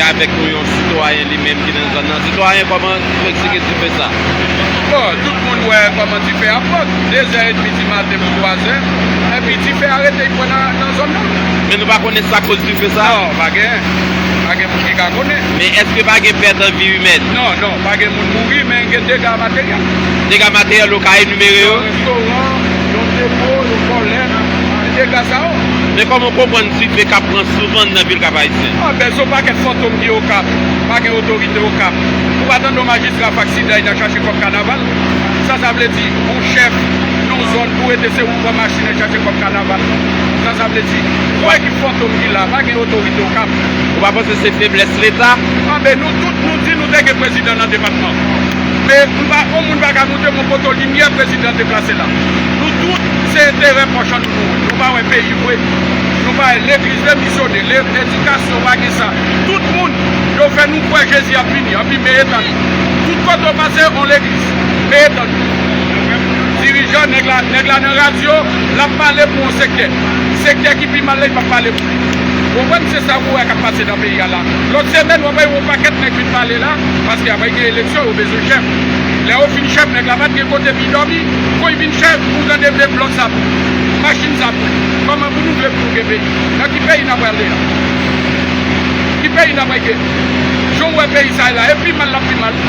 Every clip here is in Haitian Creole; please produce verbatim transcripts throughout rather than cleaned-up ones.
Avèk nou yon sitwayen li menm ki nan zòn nan. Sitwayen, kòman nou eksplike dife sa? Bon, tout moun wè kòman dife a pran. De zè edmi di maten pou twa zè, epi dife a rete, li pran nan, nan zòn nan. Men nou pa konnen sa k koz dife sa? Non, pa gen. Pa gen moun ki ka konnen. Men èske pa gen pèt an vi imèn? Non, non, pa gen moun mouri, men gen dega materyèl. Dega materyèl, ou ka enimere yo? Yon restoran, yon depo, yon kòlèt, dega sa yo. Men kòman w konprann dife k ap pran souvan nan vil Kap Ayisyen? Ah, ben, se yon pakèt fantom ki Okap. Pa gen otorite Okap. Ou pa tande yon majistra fè aksidan, y nan chache kòb kanaval. Sa, sa vle di, yon chèf nan yon zòn pou rete se ou pran machin al chache kòb kanaval. Sa, sa vle di, yon ekip fantom ki la, pa gen otorite Okap. Ou pa panse se feblès Leta? Ah, ben, nou tout, nou di nou te gen prezidan nan depatman. Men, m pa, yon moun pa ka montre m yon poto limyè prezidan te plase la. Nou tout, se enterè pòch an nou nou wè. Nou pa wè peyi vre. Nou pa wè legliz demisyone, le-, ledikasyon pa gen sa. Tout moun, yo fè nou kwè Jezi ap vini, anpi men etan. Tout kote w pase, yon legliz, men etan. Dirijan, nèg la, nèg la nan radyo, l ap pale pou yon sektè. Sektè ki pi mal la, li p ap pale pou li. Ou konprann, se sa ou wè k ap pase nan peyi a la. Lòt semèn, w ap wè yon pakèt nèg vin pale la, paske apre gen eleksyon, yo bezwen chèf. Lè yo fin chèf, nèg la pa t gen kote pou l dòmi. Kon l vin chèf, ou tande vle blòk zam, machin zam. Kòman pou nou vle pou nou gen peyi? Nan ki peyi n ap prale a? Ki peyi n ap rete? Jan w wè peyi sa a la, e pi mal l ap pi mal.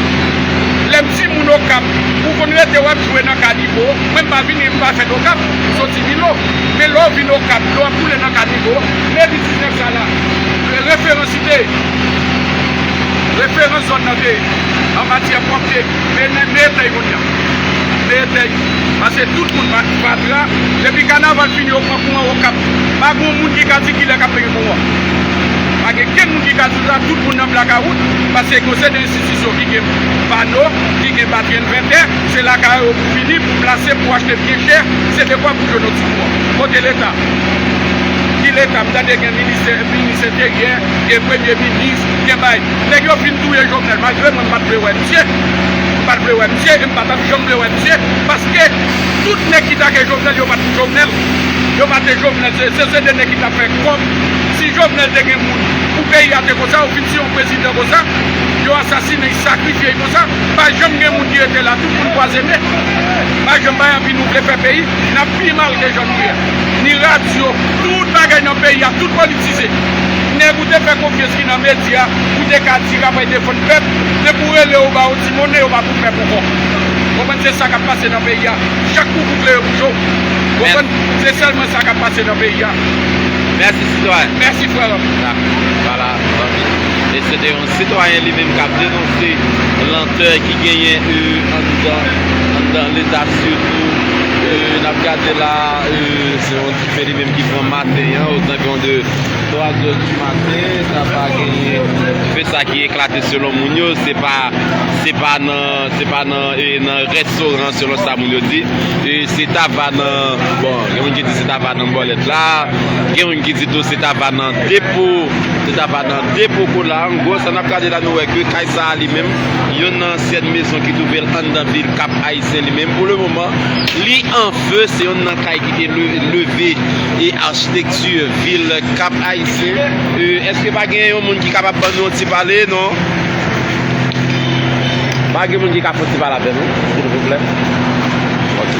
Lè m timoun Okap, ou konn rete wè m jwe nan kanivo. Mwen m pa vini, m pa fèt Okap, m soti Milo. Men lè w vin Okap, dlo ap koule nan kanivo. Men di diznèf sa la, referans li te ye. Referans zòn nan te ye. An matyè pwòpte, men, men, men etèy kounye a. Men etèy. Paske tout moun pa, fatra, depi kanaval fini, yo pran kouran Okap. Pa gen yon moun ki ka di kilè k ap peye kouran. Pa gen kenn moun ki ka di sa, tout moun nan blakawout, paske yo se de enstitisyon ki gen pano, ki gen batri envètè, se lakay yo pou vini, pou plase, pou achte byen chè, se dekwa pou jwenn yon ti kouran. Kote Leta? Ki Leta? M tande gen ministè, minis enteryè, gen premye minis, gen bay. Nèg yo fin touye Jovenel, malgre mwen m pa t vle wè misye. M pa t vle wè misye, e m pa t ap janm vle wè misye, paske tout nèg ki take Jovenel, yo pa t pou Jovenel. Yo pa te Jovenel, se, se, se de nèg ki t ap fè kòb. Si Jovenel te gen moun pou peyi a te konsa, ou fin si yon prezidan konsa, yo asasinen, y sakrifye y konsa, pa janm gen moun ki rete la, tout moun pwazone. Pa janm bay anvi nou vle fè peyi, n ap pi mal ke jan nou ye. Ni radyo, tout bagay nan peyi a, tout politize. Nèg ou te fè konfyans ki nan medya, ou te ka di k ap defann pèp, depi w rele yo ba w ti monnen, yo pa pou pèp ankò. Konprann, se sa k ap pase nan peyi a. Chak kou pou klere pou je w. Konprann? Se sèlman sa k ap pase nan peyi a. Mèsi, sitwayen. Mèsi, frè m. Dakò. Vwala, zanmi. E se te yon sitwayen li menm k ap denonse lantè ki genyen, e, anndan, anndan Leta, sitou, e, n ap gade la, e, se yon dife li menm ki pran maten an, aux environs de twa zè di maten, sa pa genyen. Dife sa ki eklate selon moun yo, se pa, se pa nan, se pa nan, e, nan restoran selon sa moun yo di. E, se ta va nan, bon, gen moun ki di se ta va nan bòlèt la, gen moun ki di tou se ta va nan depo, se ta va nan depo kola. An gwo, sa n ap gade la, nou wè ke kay sa a li menm, yonn nan ansyèn mezon ki twouve l anndan vil Kap Ayisyen li menm. Pou le moman, li an fe, se yonn nan kay ki te le-, leve e achitekti vil Kap Ayisyen. E, èske pa gen yon moun ki kapab ban nou yon ti pale, non? Pa gen moun ki ka fè yon ti pale avè nou, silvouplè? Ok.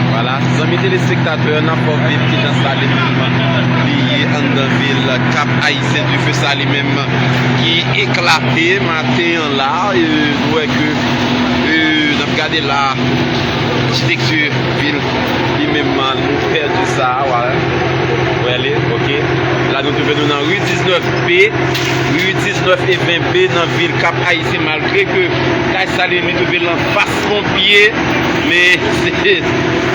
Vwala, zanmi telespektatè, n ap fè w viv kijan sa li menm li ye anndan vil Kap Ayisyen, dife sa li menm ki eklate maten an la, e, nou wè ke, e, n ap gade la, achitekti vil li menm, nou pèdi sa, vwala. Wè li, ok. L Nou twouve nou nan ri diznèf B, ri diznèf e ven B nan vil Kap Ayisyen, malgre ke Kay Salin li twouve l anfas ponpye, men se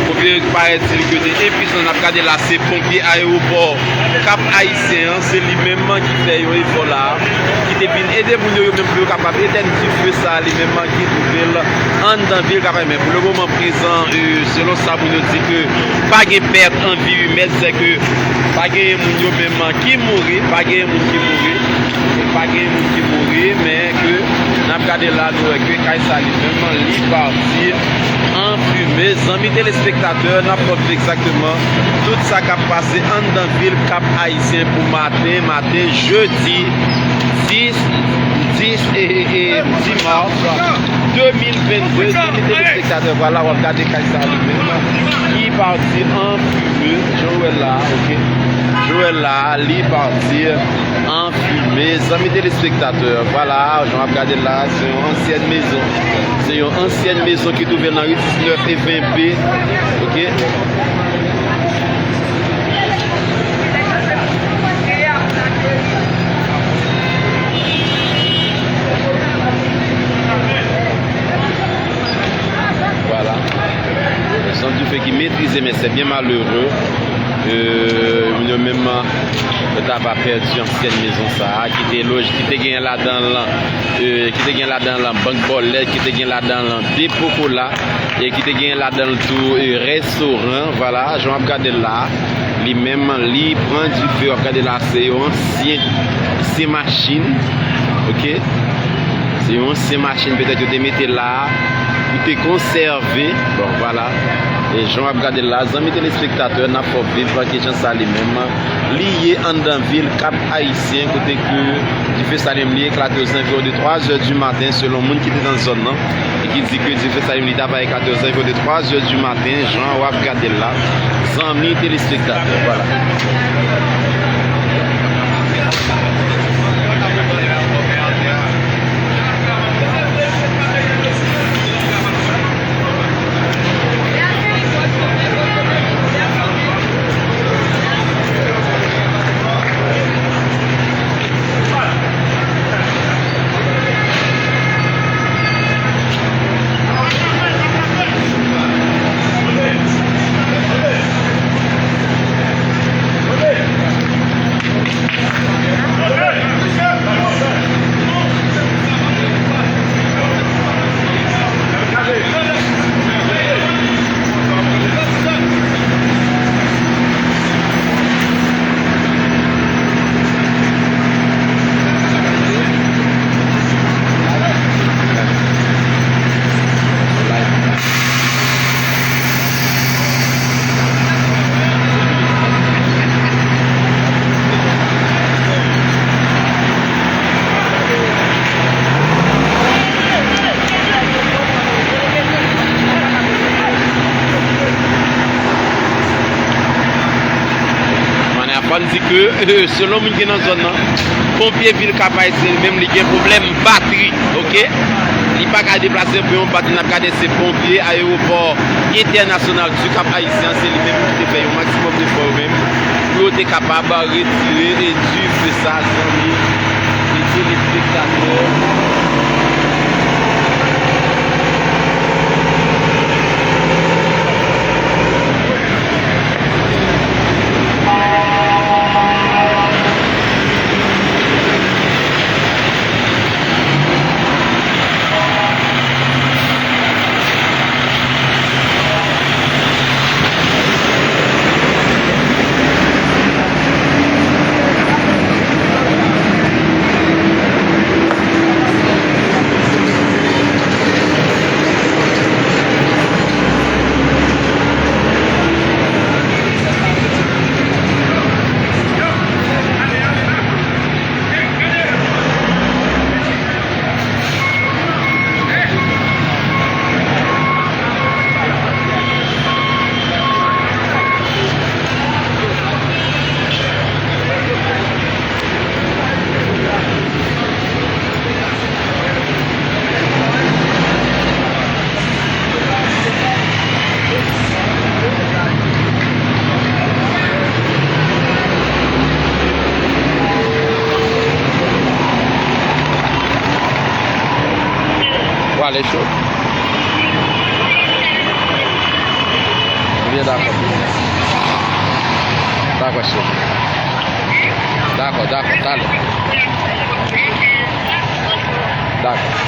ponpye yo parèt di ke te enpwisan. N ap gade la, se ponpye ayewopò Kap Ayisyen an, se li menm ki fè yon efò la, ki te vin ede moun yo, yo menm pou yo kapab etèn dife sa, li menm ki twouve l anndan vil Kap Ayisyen. Men pou le moman prezan, e, selon sa moun yo di ke pa gen pèt an vi imèn, se ke pa gen moun yo menm ki mouri, pa gen moun ki mouri, pa gen moun ki mouri, men ke n ap gade la, nou wè ke Kay Salin menm li pati an fimen. Zanmi telespektatè, n ap montre egzakteman tout sa k ap pase anndan vil Kap Ayisyen pou maten, maten jedi dis, dis, e, e, e, dis mas de mil vennde. Zanmi telespektatè, vwala, w ap gade Kay Salin menm ki pati an fimen. Jan w wè la, ok. Jan w wè la, li pati an fimen. Zanmi telespektatè, vwala, jan w ap gade la, se yon ansyèn mezon. Se yon ansyèn mezon ki twouve nan ri diznèf e ven B, ok. Vwala. Se yon dife ki metrize, men se byen malere. E, moun yo menm, yo ta va pèdi ansyèn mezon sa a, ki te loj-, ki te gen ladan l, e, ki te gen ladan l bank bòlèt, ki te gen ladan l depo kola, e ki te gen ladan l tou, e, restoran. Vwala, jan w ap gade l la, li menm, li pran dife, w ap gade la, se yon ansyen, ansyen machin, ok? Se yon ansyen machin, petèt yo te mete la pou te konsève. Bon, vwala. E jan w ap gade l la, zanmi telespektatè, n ap fè w viv ke jan sa li menm li ye anndan vil Kap Ayisyen, kote ke dife sa li menm li eklate ozalantou de twa zè di maten, selon moun ki te nan zòn nan, e ki di ke dife sa li menm li ta va eklate ozalantou de twa zè di maten, jan w ap gade l la, zanmi telespektatè. Vwala. Fò n di ke, e, selon moun ki nan zòn nan, ponpye vil Kap Ayisyen li menm li gen pwoblèm batri, ok? Li pa ka deplase pou yon batri, n ap gade se ponpye ayewopò entènasyonal di Kap Ayisyen, se li menm ki te fè yon maksimòm efò yo menm pou yo te kapab retire e dife sa, zanmi e telespektatè. Lè cho. Byen, dakò. Dakò, cheri. Dakò, dakò, talè. Dakò.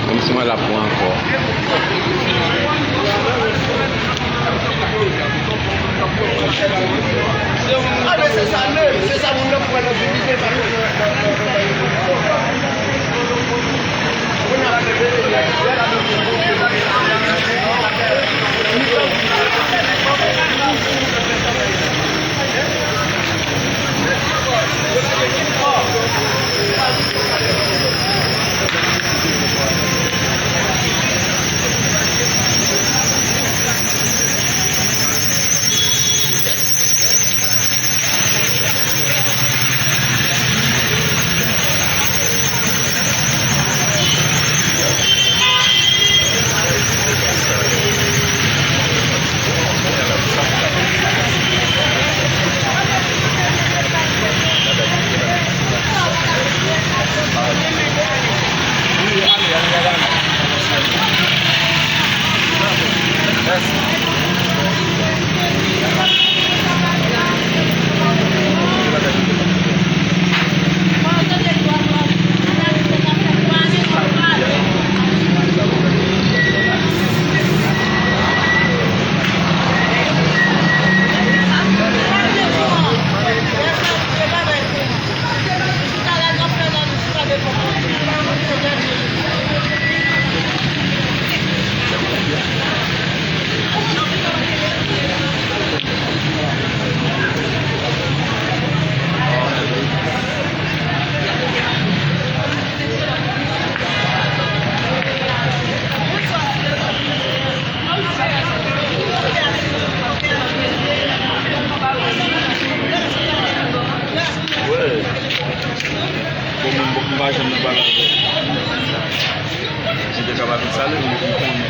Kòmsi mwen la pou ankò. A, men se sa menm, se sa moun nan pran nan vin li gen sa. Bon, mwen, m pa janm nan pale avè l. Mwen te ka pa fin salye l, men m konnen.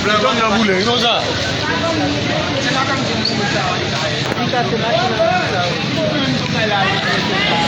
Zòn nan boule wi. Konsa. Dife. Bay, bay, bay, dife.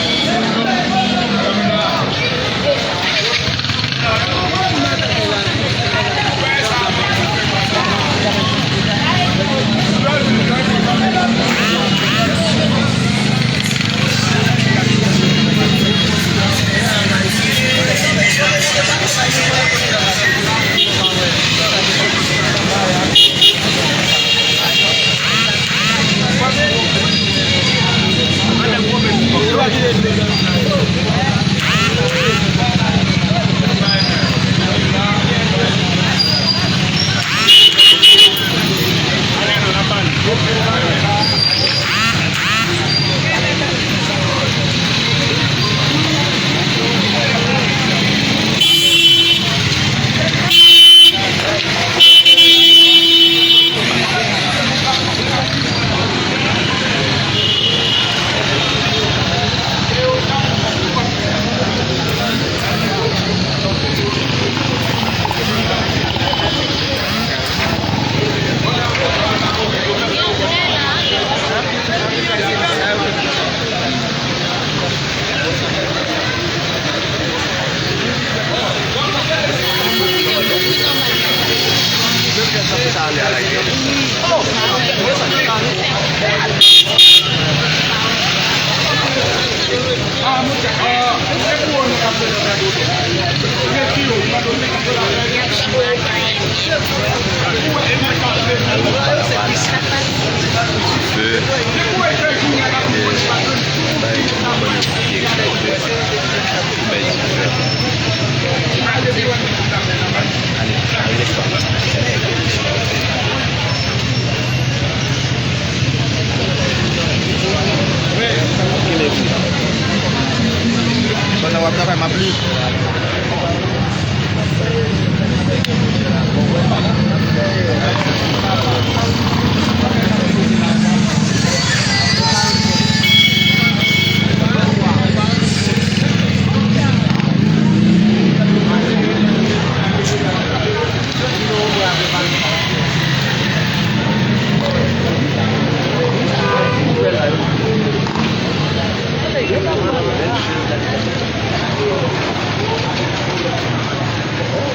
Pandan w ap travay, m ap li.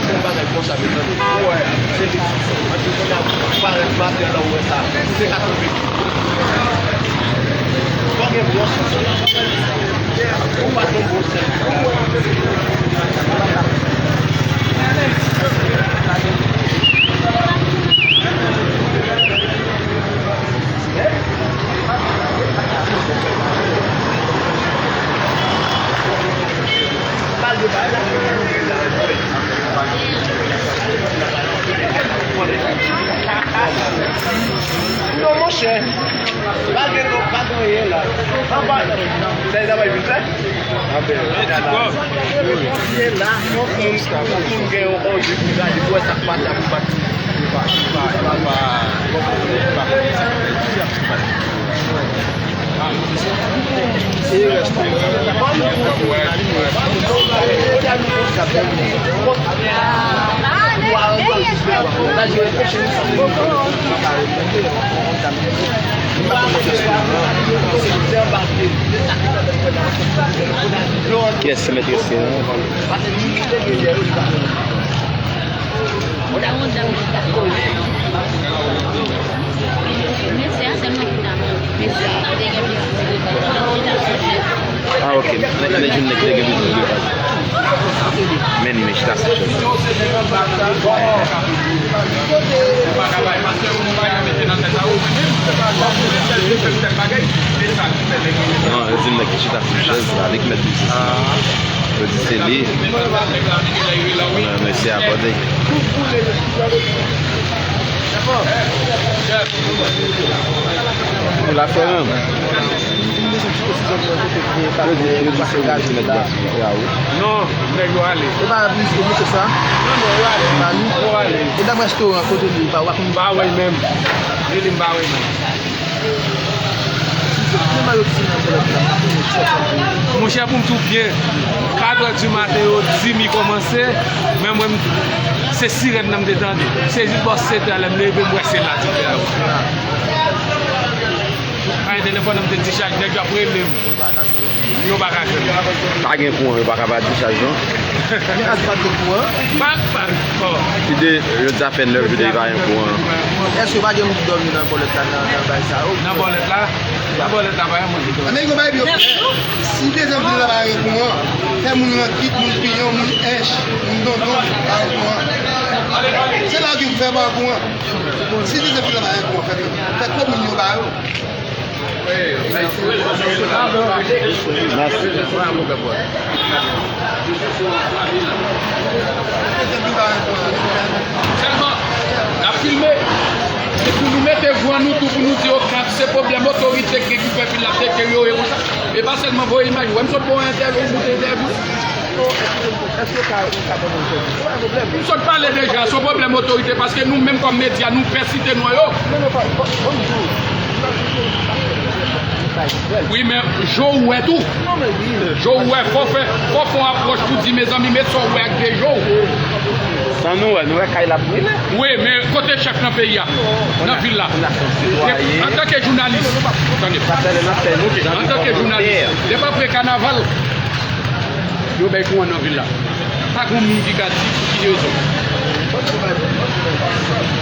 Yon bagay konsa, mezanmi. Ou wè, se li. Ann di moun nan parèt maten an, ou wè sa. Se ka tonbe. Fò gen bon sans. Ou pa gen bon sans. Non, monchè. Pa gen, pa gen anyen la. Anba, sa e travay vit fè? Anben, se la. Fòk moun, fòk moun gen yon, yon je pou gade, pou wè sa k pase, pou bat. Kiyès ki mèt reste? Ah, ok. Nèg la, nèg vin, nèg ki te gen biznis de baz. Men li, men chita sou chèz. Non, yo di m nèg ki chita sou chèz la, li ki mèt biznis la. Yo di se li. Nan, mesye abòde. Ou la, frè m? Yo di, yo di se ou ki mèt gaz la, ya, wi. Non, nèg yo ale. E pa plis ke mesye sa? Non, non, yo ale. Pa li? Yo ale. E dapre restoran kote li, pa w ap... M pa wè l menm. Li, li, m pa wè l menm. Kòman yo di nan bòlèt la? Monchè, pou m di w byen, katrè di maten yo di m li kòmanse, men mwen, m- se sirèn nan m te tande. Se jis bò sèt è lè m leve, m wè se la dife a yo. Ay, telefòn nan m te dichaj, nèg yo ap rele m. Yo pa ka jwenn. Pa gen kouran, yo pa ka ba dichaj non. Men as pa gen kouran? Pa, pa, oh. Ki de, yo di sa fè nèf jou depi pa gen kouran. Èske pa gen moun ki dòmi nan bòlèt la, nan, nan bay sa yo? Nan bòlèt la? Nan bòlèt la, pa gen moun ki dòmi. Amigo, bay byo. Si dezyèm vil la pa gen kouran, fè moun Rankit, moun Piyon, moun Ench, moun Dondon, pa gen kouran. Se la ki fè pa gen kouran. Si dezyèm vil la pa gen kouran, fè, fè komin yo ba yo. Mèsi. Sèlman, n ap filme. Se pou nou mete vwa nou tou pou nou di, Okap, se pwoblèm otorite ki fè vil la deteryore konsa. E pa sèlman voye imaj. Ou wè m sot ba w entèvyou, ou bout entèvyou. Èske w ka, ou ka ban mwen entèvyou? Se pa yon pwoblèm. M sot pale deja, se yon pwoblèm otorite, paske nou menm kòm medya, nou pè site non yo. Non, non, pa, pa, ban m di w. Wi, men jan w wè tou. Non, men wi. Jan w wè, fò fè, fò fè yon apwòch pou di, mezanmi, men sa w wè ak de je w. San nou wè, nou wè kay la brile. Wi, men kote chèf nan peyi a? Nan vil la. Antanke jounalis, tande. Antanke jounalis, depi apre kanaval, yo bay kouran nan vil la. Pa gen moun ki ka di pou ki rezon.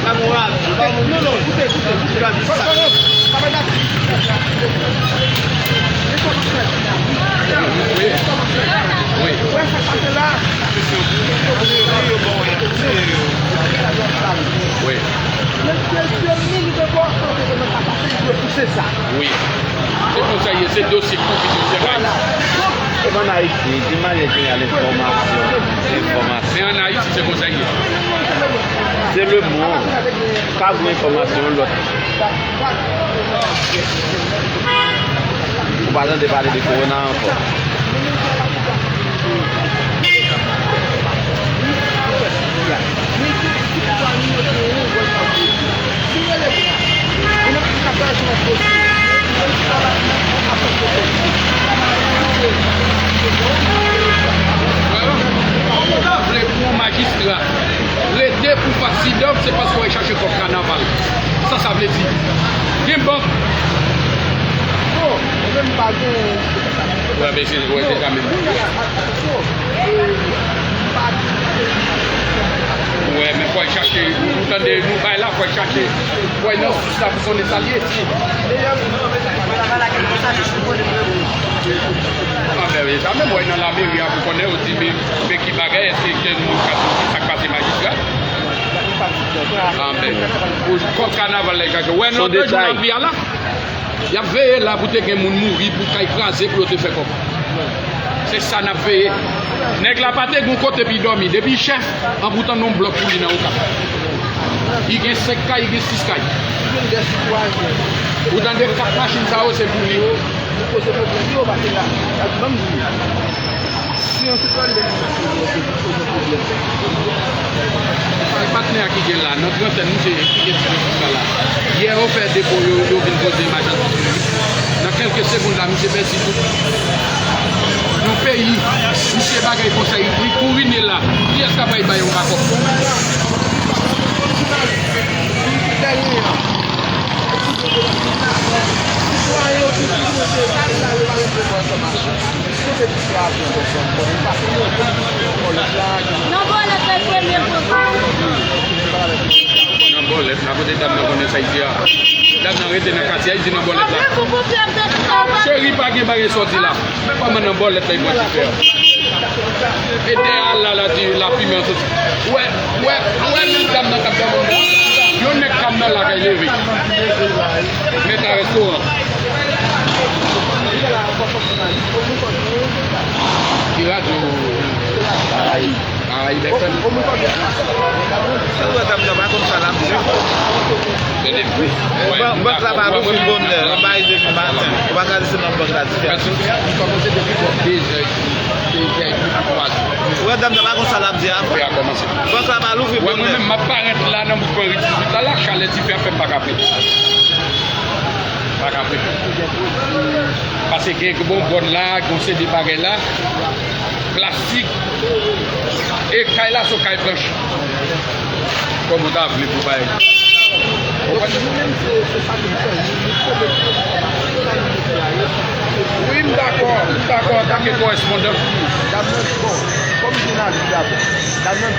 Non, non, koute, koute, koute. Wi. Wi. Wi. Wi. Se konsa l ye, se dosye kouvri dosye kay. Vwala. Donk, e ann Ayiti, di manyè jeneral, enfòmasyon, enfòmasyon. Men ann Ayiti, se konsa l ye. Se lemonn. Ka voye enfòmasyon lòt. Ou pa tande pale de kowona ankò. Ou ta vle pou yon majistra rete pou fè aksidant, se paske w al chache kòb kanaval. Sa sa vle di? Gen bank. Bon, mwen menm pa gen. Wè, men se, wè, se sa menm. Wè, men fò l chache, ou tande, nou bay la, fò l chache. Fò l nan sous la pou konnen sa l ye. Anben, e sa menm, wè, nan lameri a pou konnen, yo di, men, men ki bagay, èske gen moun k ap di sa k pase majistra? Anben, pou kòb kanaval la, e chache. Wè, lòt jou, lapli a la. Y ap veye la pou te gen moun mouri, pou kay kraze, pou yo te fè kòb. Se sa n ap veye. Nèg la pa te gen yon kote pou l dòmi. Depi chèf, an pou tande yon blòk pou li nan Okap. Li gen senk kay, li gen sis kay. Ou tande kat machin sa yo, se pou li. Ay, patnè a ki gen la, nan trantèn misye ki gen ti biznis la la. Yè yo fè depo, yo, yo vin poze machandiz yo. Nan kèlke segonn la, misye pèdi tout. Yon peyi, misye bagay konsa, li, li kouri ne la. Kiyès k ap bay, bay yon bakòp? Nan bòlèt la, premye kote. Nan bòlèt la, kote dam nan konnen sa l di a. Dam nan rete nan katye a, l di nan bòlèt la. Cheri, pa gen bagay sa w di la. Kòman nan bòlèt la, l pran dife a? E dèyè a la, la di, lafimen an soti. Wè, wè, wè, menm dam nan k ap dòmi nan. Yon nèg k ap nan lakay leve. Mèt a restoran. Ki radyo? Ay, ay, F M. Ou wè dam nan pa konn sa l ap di. Tande. Bank la pa louvri bonnè, l bay depi maten. Ou pa ka di se nan bank la di fè. Mèsi. M kòmanse depi bò de zè, de zè, twa zè. Ou wè dam nan pa konn sa l ap di a. Fè a kòmanse. Bank la pa louvri bonnè. Wè, mwen menm, m ap parèt la nan mouvman ri dizwit la, la, chalè dife a fè m pa ka fè. Paske gen bonbòn la, gon seri de bagay la, plastik, e kay la se yon kay planche. Kòman w ta vle pou bay? Wi, m dakò, m dakò antanke kòrespondan.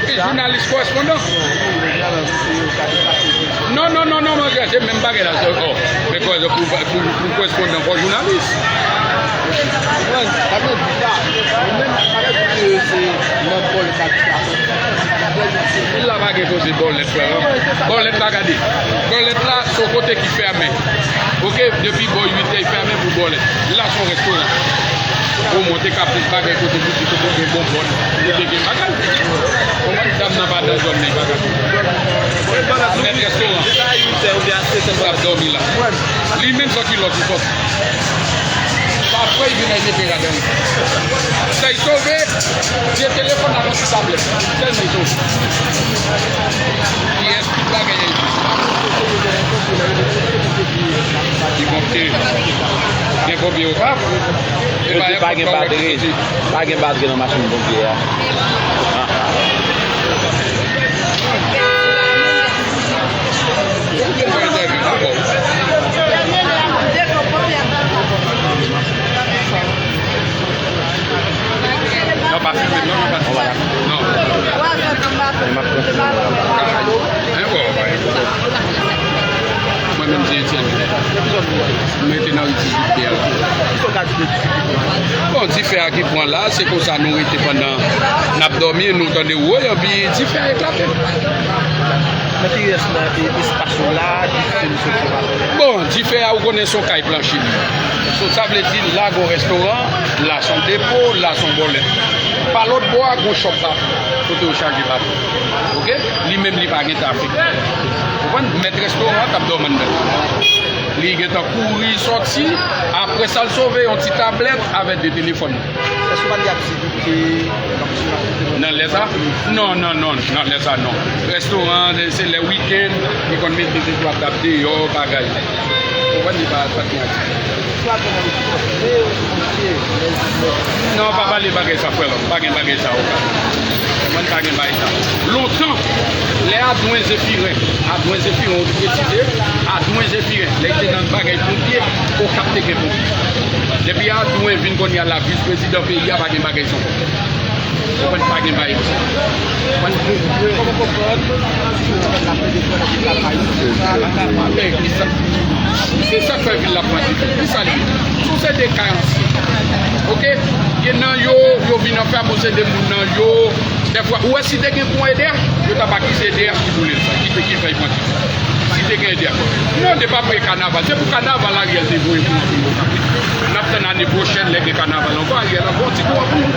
E jounalis kòrespondan? Non, non, non, non, monchè, se menm bagay la, se, oh, men kòrespon-, pou, pou, pou kòrespondan, fò jounalis. Mwen, sa vle di sa, mwen menm, sa vle di ke se nan bòl sa ki ta fè. Vil la pa gen koze bòlèt, frè, non. Bòlèt la, gade. Bòlèt la, se yon kote ki fèmen. Oke, depi bò uit è, li fèmen pou bòlèt. Vil la, se yon restoran. Bon, mwen te ka plis bagay kote pou di kote gen bonbòn, kote gen bagay. Konprann, dam nan pa nan zòn nan, li pa ka. Mèt restoran. L ap dòmi la. Li menm san kilòt li sòti. Sa fè l vin al mete ladan l. Sa l sove, vye telefòn ak yon ti tablèt. Sèlman l sove. Kiyès tout bagay a isi? Ki konte. Gen konbyen yo ka? Yo di pa gen batri. Pa gen batri nan machin ponpye a. Non, pa filme, non, non, pa filme. Non. Mwen menm se Etienne. Mwen te nan ri dizuit tè a. Bon, dife a ki pran la, se konsa nou rete pandan n ap dòmi, nou tande woy, anpi dife a eklate. Nan ki rès nan e-, espas ou la, dife misye fè pa? Bon, dife a, ou konnen se yon kay planche li ye. So, sa vle di, la gon restoran, la se yon depo, la se yon bòlèt. Pa lòt bò a, gon chòp bato, kote yo chaje bato. Oke? Li menm, li pa gen trafik. Konprann? Mèt restoran an t ap dòmi anndan. Li gentan kouri sòti, apre sa, l sove yon ti tablèt avèk de telefòn. Èske w pa gen aktivite nan lè sa? Non, non, non, nan lè sa, non. Restoran, se lè wikenn, li konn mete de twa tab deyò, bagay. Ou konprann, li pa, pa gen aktivite. Non, pa pale bagay sa, frè m. Pa gen bagay sa, oke. Mwen pa gen bagay sa. Lontan, lè Adwen Zefiren, Adwen Zefiren, ou presize, Adwen Zefiren, lè li te nan bagay ponpye, Okap te gen ponpye. Depi Adwen vin kounye a la vis prezidan peyi a, pa gen bagay sa ankò. Ou konprann, pa gen bagay sa. Ou konprann? Men, kisa? Se sa k fè vil la pran dife. Kisa l ye? Se yon seri de kay ansyen. Oke? Gen nan yo, yo vin anfè, bon, se de moun nan yo. Dèfwa, ou wè si te gen gon E D H, yo t ap akize E D H ki boule l sa, ki te, ki fè l pran dife. Si te gen E D H. Non, depi apre kanaval. Se pou kanaval Ariel te voye pou anpil moun. N ap tann ane pwochèn, lè gen kanaval ankò, Ariel ankò, ti kou pou nou.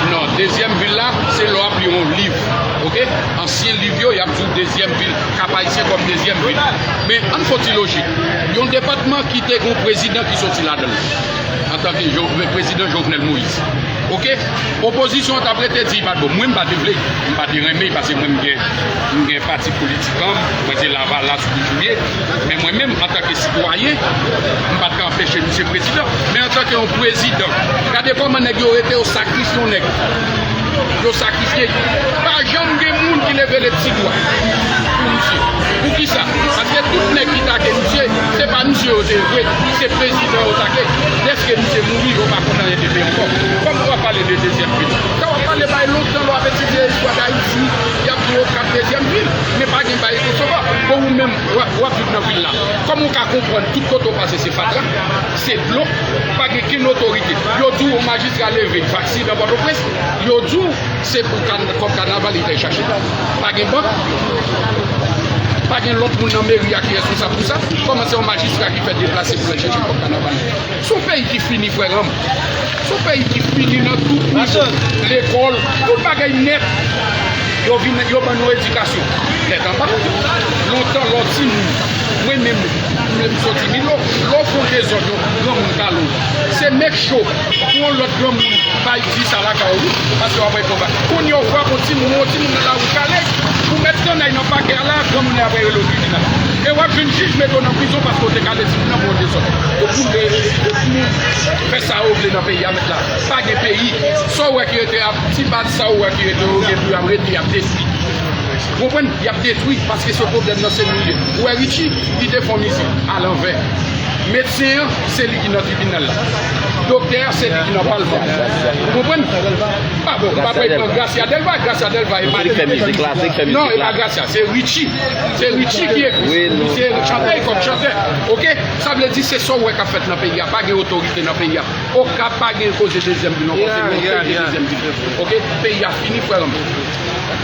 Non, dezyèm vil la, se lè w ap li yon liv. Oke? Ansyen liv yo, y ap di w dezyèm vil, Kap Ayisyen kòm dezyèm vil. Men, ann fè yon ti lojik. Yon depatman ki te gen yon prezidan ki soti ladan l, antanke Jo-, prezidan Jovenel Moïse. Oke? Opozisyon an t ap rete di li pa t bon. Mwen, m pa te vle, m pa te renmen, paske mwen, m gen, m gen pati politik an m, mwen se Lavalas ou toujou ye. Men mwen menm, antanke sitwayen, m pa t ka anpeche misye prezidan. Men antanke yon prezidan, gade kòman nèg yo rete, yo sakrifye yon nèg. Yo sakrifye. Pa janm gen moun ki leve le ti dwa pou misye. Poukisa? Paske tout nèg ki take misye, se pa misye yo te vre, se prezidan yo take. Dèske misye mouri, yo pa konn anyen de li ankò. Kòman w ap pale de dezyèm vil? Sa w ap pale bay lontan lè w ap etidye istwa Dayiti, y ap di w Okap dezyèm vil, men pa gen bay Kosova. Bon, ou menm, w ap, w ap viv nan vil la. Kòman w ka konprann tout kote w pase se fatra, se dlo, pa gen kenn otorite? Yo di w yon majistra leve, vaksin nan Pòtoprens, yo di w se pou kan-, kòb kanaval li t al chache. Pa gen bank, pa gen lòt moun nan meri a ki responsab pou sa. Kòman se yon majistra ki fè deplase pou l al chache kòb kanaval li? Se yon peyi ki fini, frè m. Se yon peyi ki fini nan tout nivo. Lekòl, tout bagay nèt. Yo vin, yo ban nou edikasyon nèt anba. Lontan, lè w timoun, mwen menm, mwen menm soti Milo, lè w fè yon dezòd, yon granmoun kale w, se make sure pou yon lòt granmoun bay di sa lakay ou, paske w ap bay konba. Kounye a, w frape yon timoun, yon timoun nan lari kale, Ou mèt kannay nan pakè a la, granmoun nan apre rele w tribinal. E w ap jwenn jij mete w nan prizon paske w te kale timoun nan pou yon dezòd. Yo boule, yo boule, fè sa yo vle nan peyi a mèt la. Pa gen peyi. Sa w wè ki rete a, ti bat sa w wè ki rete yo gen pou y ap rete, y ap detwi. Ou konprann? Y ap detwi paske se pwoblèm nan se nou ye. Ou wè Richie, li te fè yon mizik alanvè. Medsen an, se li ki nan tribinal la. Doktè a, se li ki nan palman. Ou konprann? Pa bon, pa pran Gracia Delva, Gracia Delva e pa li ki fè mizik la, se li ki fè mizik la. Non, e pa Gracia, se Richie. Se Richie ki ekri. Wi, non. Se chantè, li kòm chantè. Oke? Sa vle di se sa w wè k ap fèt nan peyi a. Pa gen otorite nan peyi a. Okap pa gen koze dezyèm vil ankò, se nou peye dezyèm vil. Oke? Peyi a fini, frè m.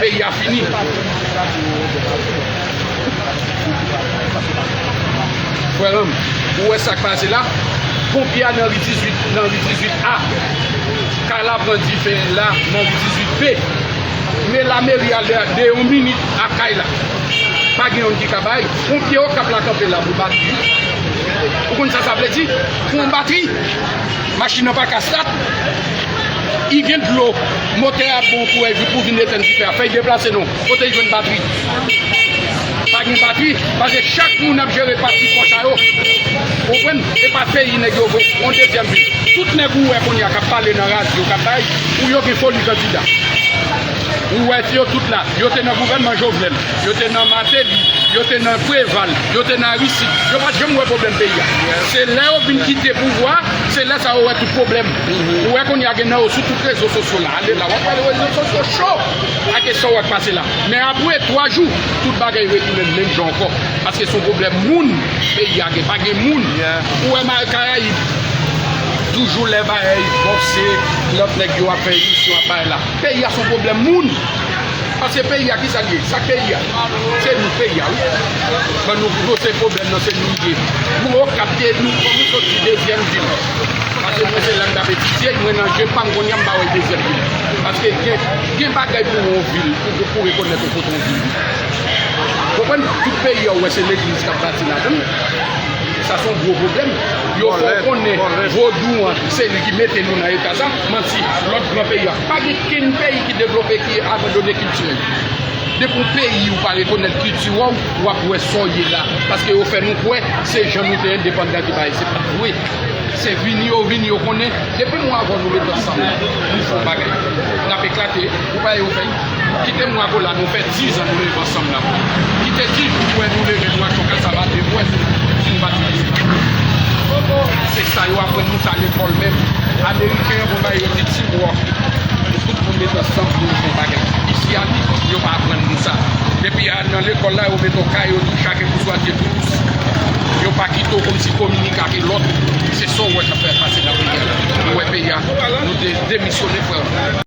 Peyi a fini. Frè m, ou wè sa k pase la? Ponpye a nan ri dizuit, nan ri dizuit A. Kay la pran dife la nan ri dizuit B. Men lameri a de, de yon minit ak kay la. Pa gen youn ki ka bay. Ponpye Okap la kanpe la pou batri. Ou konn sa sa vle di? Pou yon batri. Machin nan pa ka stat. I gen dlo. Motè a bon pou, pou vin etenn dife a. Fè y deplase non. Kote y jwenn batri? Pa gen batri. Paske chak moun ap jere pati pòch a yo. Ou konprann? E pa peyi nèg yo vre. Yon dezyèm vil. Tout nèg ou wè kounye a k ap pale nan radyo, k ap bay, pou yo gen foli kandida. Ou wè yo tout la. Yo te nan gouvènman Jovenel. Yo te nan Martelly, yo te nan Preval, yo te nan Aristide. Yo pa t janm wè pwoblèm peyi a. Se lè yo vin kite pouvwa, se lè sa yo wè tout pwoblèm. Ou wè kounye a gen nan yo sou tout rezo sosyo la. Ale la, w ap wè rezo sosyo cho ak sa w wè k pase la. Men apre twa jou, tout bagay retounen menm jan ankò. Paske se yon pwoblèm moun peyi a gen. Pa gen moun. Ou wè Karayib, toujou lè bagay bòkse, lòt nèg yo ap fè emisyon ap bay la. Peyi a se yon pwoblèm moun. Paske peyi a, kisa l ye? Sa k peyi a? Se nou k peyi a, wi. Ban nou, nou se pwoblèm nan, se nou l ye. Bon, Okap te nou, kòm nou sot di dezyèm vil. Paske mwen se la m t ap etidye, mwen nan je pa m kounye a m pa wè dezyèm vil. Paske gen, gen bagay pou yon vil, pou, pou, pou rekonèt ou kot yon vil. Konprann? Tout peyi a, ou wè se legliz k ap bati ladan l. Sa se yon gwo pwoblèm. Yo fè w konnen vodou an, se li ki mete nou nan eta sa. Manti, lòt gran peyi a. Pa gen kenn peyi ki devlope ki abandone kilti l. Depi yon peyi ou pa rekonèt kilti w, w ap wè sa w ye la. Paske yo fè nou kwè se jan nou te endepandan ki bay. Se pa vre. Se vini yo vini, yo konnen. Depi mwen avè w nou met ansanm, nou fè yon bagay. N ap eklate. Ou pa wè yo fè? Kite mwen avè w la, nou fè dizan nou leve ansanm la. Kite di, ou wè nou leve, nou ak yon kasava de pwès, si nou pa di. Se sa yo aprann nou sa lekòl menm. Ameriken an, pou bay yo di teamwork. Tout moun met ansanm pou nou fè yon bagay. Isi a, li, yo pa aprann nou sa. Depi a, nan lekòl la, yo met yon kay, yo di chak Swa Dye pou tous. Yo pa kite w kòmsi kominike ak lòt. Se sa w wè k ap fè pase nan peyi a. Ou wè peyi a, nou de-, demisyone, frè m.